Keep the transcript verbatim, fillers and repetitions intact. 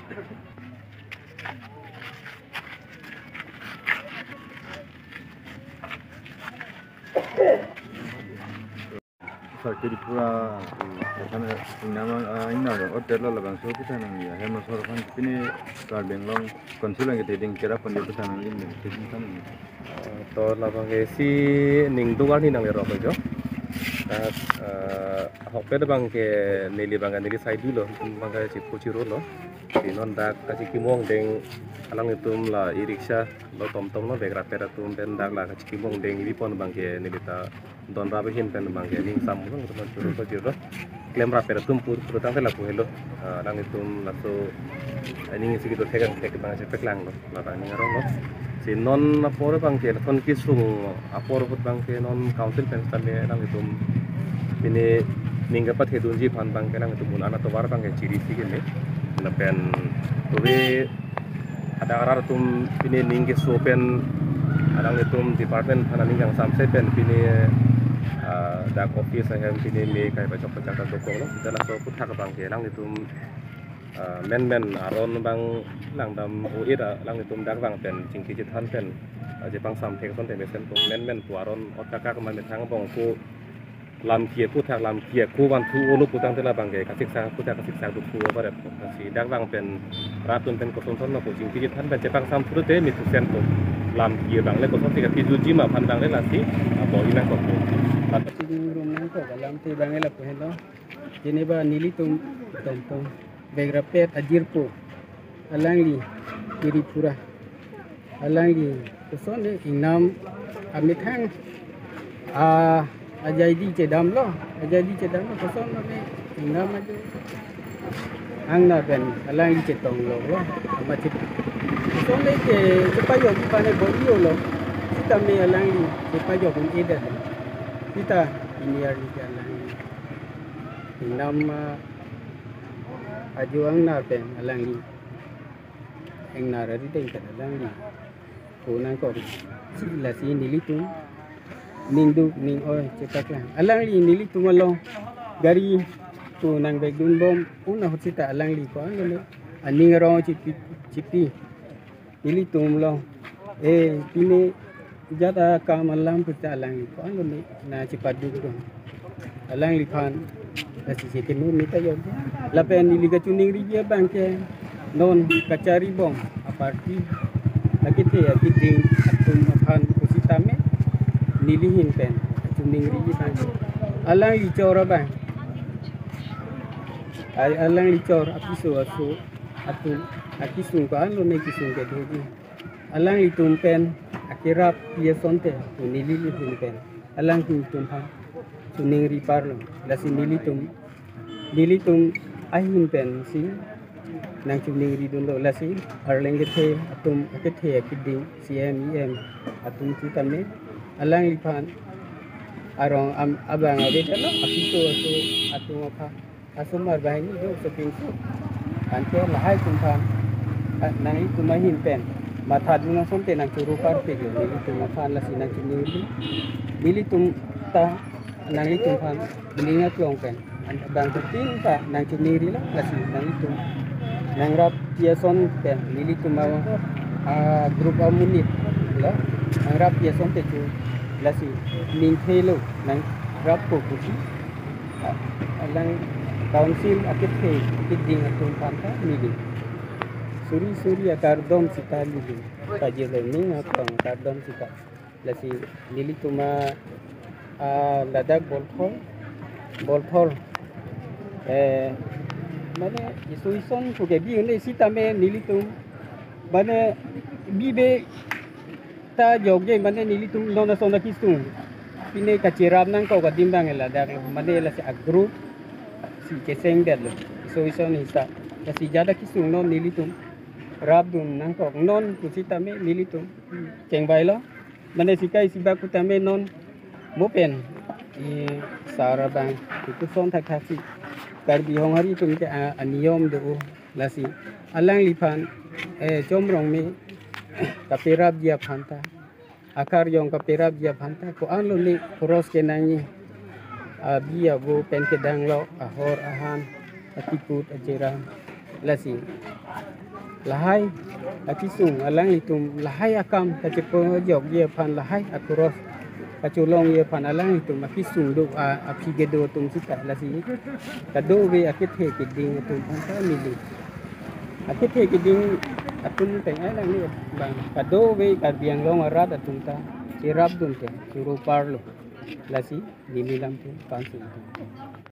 Sar Tripura, mm, karkhana ingnam, ah, ingnar hotel lo labangso aphuthak nangji, ahem asor aphan pine Karbi Anglong Council abang ke keding cherap pon aphuthak nangji, keding kan. Eh, to labang ke si ningduk arni nanglerok lo jo. Ahok, eh, ahokpet abang ke neli abang ke neli side lo, abang ke chipu chiru lo. Si non dak kachikimo angdeng alanglitum la e-rickshaw lo, tomtom lo, bek rapet atum pen dak la kachikimo angdeng ibi pon abang ke neli ta don rap ahin pen abang ke ning sam lo, teman churu ko churu klem rapet atum pur pur tangte lapu helo. Ah, alanglitum laso, eh, ning isi kedo thek angthek abang si peklang lo, labang ning arong lo. Si non apor abang ke lason kesung apor ahut abang ke non council pen sitame alanglitum pine ning kepathe dunji aphan abang ke alanglitum un-an atovar abang ke chiri si keme. Lapen kove ada arat atum pine ning keso pen alanglitum department aphan aning kangsamse pen pine, ah, dak office ahem pine me kai pachok pachak ta dokok lo. Sita laso aphuthak abang ke alanglitum, ah, menmen aron abang langdam o-it alanglitum dak vang pen chingki chethan pen, ah, chepangsam thek asonte mesen pu menmen pu aron ot kakak ma methang abang ko lamkia aphuthak, lamkia ko van thu olo pu tangte labang ke kasiksak aphuthak kasiksak do thu abaret. Si dak vang pen rat atum pen koson son ma ko chingki chethan pen chepangsam thu te mithusen ko lamkia abang le koson si kapijuji ma aphan abang le lasi abo inang ko. Chingrum nangkok alam te abang le lapu helo. Jeneba nelitum tomtom bek rapet ajirpo alangli Tripura. Alangli koson ne ingnam amethang, ah, ajaidi chedam lo, ajaidi chedam lo, koson ne ingnam ajo angna pen alangli chetong lo lo, ama chet-, koson ne ke chepajok di pane bo iyo lo, sitame alangli chepajok un-edet lo, sita ini arni ke alangli ingnam, ah, ajo angna pen alangli ingnar arideng ta alangli ko nangkok si lasi nelitum ningduk ning-oi chepaklang. Alangli nelitum along gari ko nangvekdun bom un ahut sita alangli ko-an lo ne aning arong chipi chipi nelitum along, eh, pine jat akam alam pu ta alangli ko-an lo ne nangchepaduk dun. Alangliphan lasi chekeme mita yok. Lapen neli kachiningri abang ke non kachari bom aparty akethe akeding atum aphan pusitame neli ahin pen kachiningri abang ke alangli chor abang, ai alangli chor apiso aso atum akesung ko-an lo ne kesung kedoji. Alanglitum pen akerap pi asonte neli ahin pen alanglitum aphan chiningri parlo. Lasi nelitum, nelitum ahin pen si nangchiningri dunlo, lasi arleng kethe atum akethe akeding C M E M atum sitame alangliphan arong am-, abang avedetlo apiso aso atum aphan asomar banghini do sopinso. Ante lahai atum aphan, ah, nanglitum ahin pen mathadun asonte nangchoro parpik lo, nelitum aphan lasi nangchiningri. Nelitum ta nanglitum aphan ning aklong pen an-, abangphutin ta nangchiningri lo, lasi nanglitum nangrap pi ason pen nelitum a, a group amonit lo nangrap pi asonte chu lasi ningthelo nangrappo pusi alang council akethe akeding atum aphan ta neli suri suri akardom sita neli pajirlo, ning aklong akardom sita. Lasi nelitum a, a ladak Bolthor, Bolthor, eh, mane isu ison ko kebi un-e sitame nelitum mane bibe ta jokje mane nelitum non ason akesung pine kacherap nangkok adim abang ladak lo, mane lasi a group si chesengdetlo isu ison hisa. Lasi jat akesung non nelitum rapdun nangkok non pusitame nelitum chengvailo. Mane sikai sibak putame non mo pen i sar abang kukuson thakthak si Karbi Honghari atum ke a, aniyom do, lasi alangliphan, eh, chomrong me kaperapji aphan ta, akarjong kaperapji aphan ta ko-an lo ne koros kenangji, abi abo pen kedang lo, ahor ahan, atiput acheram, Lasi lahai akesung alanglitum lahai akam kachepajokji aphan, lahai akross kacholongji aphan alanglitum akesung do a, aphi kedo atum sita. Lasi kadokave akethe keding atum aphan ta neli, akethe keding atum teng ai nangli bang, kadokave Karbi Anglong arat atum ta cherapdun te choro parlo. Lasi neli lam pu pansi.